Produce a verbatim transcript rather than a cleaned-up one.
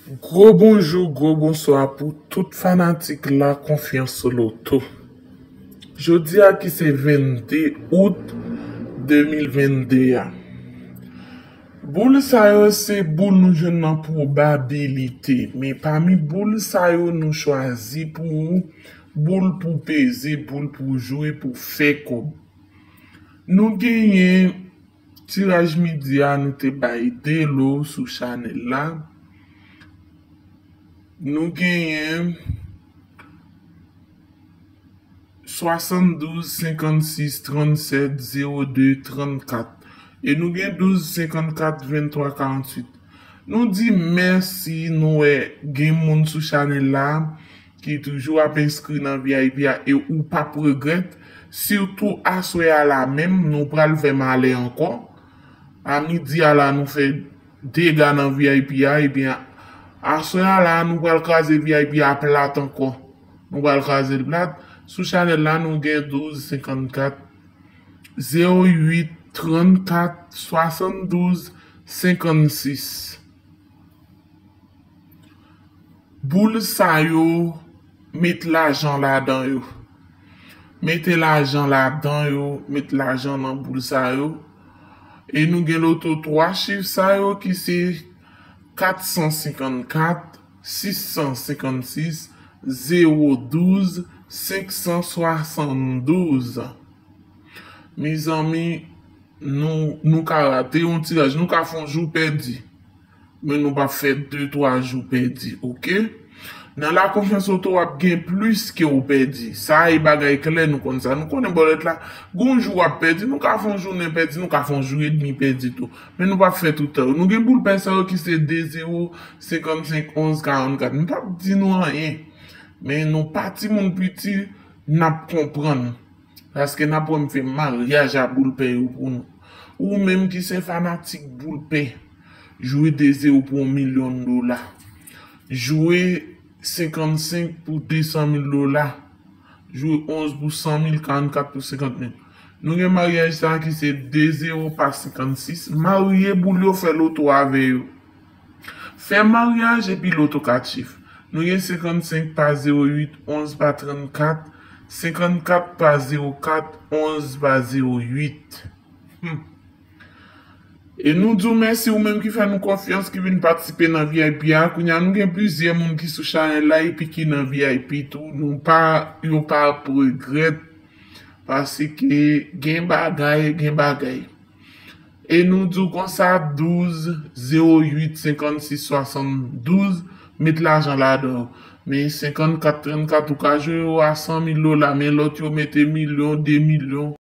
Gwo bonjou, gwo bonswa pou tout fanatik la Konfyans Loto. Jodi a ki se vennde out de mil vennde a. Boul sa yo se boul nou jwenn nan pwobabilite, men pami boul sa yo nou chwazi pou ou boul pou peze, boul pou jwe, pou fè kòb. Nou genyen tiraj midi a, nou te bay de lo sou chanèl la. Nou genyen swasanndouz, senkannsis, trannsèt, zewo de, trannkat. E nou gen douz, senkannkat, venntwa, karantuit. Nou di mèsi, nou wè gen moun sou chanèl la ki toujou ap enskri nan V I P a e ou p ap regrèt. Sitou aswè a la menm, nou pral fè malè ankò. A midi a la, nou fè dega nan V I P a, ebyen, aswè a la, nou pral kraze V I P a plat ankò. Nou pral kraze l plat. Sou chanèl la, nou gen douz, senkannkat, zewo uit, trannkat, swasanndouz, senkannsis. Boul sa yo, met lajan ladan yo. Mete lajan ladan yo, met lajan nan boul sa yo. E nou gen loto twa chif sa yo ki se kat san senkannkat, sis san senkannsis, zewo douz, senk san swasanndouz. Mezanmi, nou, nou ka rate yon tiraj, nou ka fè yon jou pèdi. Men nou p ap fè de, twa jou pèdi, oke? Nan La Confiance Auto, w ap gen plis ke w pèdi. Sa e bagay klè, nou konn sa. Nou konnen bòlèt la, gon jou w ap pèdi, nou ka fè yon jounen pèdi, nou ka fè yon jou edmi pèdi tou. Men nou p ap fè tout tan. Nou gen boul pè sa yo ki se de zewo, senkannsenk, onz, karannkat. M p ap di nou anyen. Men nou pa timoun piti, n ap konprann. Paske n ap wè m fè maryaj a boul pè yo pou nou. Ou menm ki se fanatik boul pè, jwe de zewo pou yon milyon dola. Jwe senkannsenk pou de san mil dola. Jwe onz pou san mil, karannkat pou senkant mil. Nou gen maryaj sa ki se de zewo pa senkannsis. Marye boul yo, fè loto avè yo. Fè maryaj epi loto kat chif. Nou gen senkannsenk pa zewo uit, onz pa trannkat, senkannkat pa zewo kat, onz pa zewo uit. Hmm. E nou di w mèsi ou menm ki fè nou konfyans, ki vin patisipe nan V I P a. Kounye a nou gen plizyè moun ki sou chanèl la epi ki nan V I P tou. Nou pa, yo pa ap regrèt paske gen bagay, gen bagay. E nou di w konsa, douz, zewo uit, senkannsis, swasanndouz, met lajan ladan yo. Men senkannkat, trannkat, ou ka jwe yo a san mil dola, men lòt yo mete milyon, de milyon.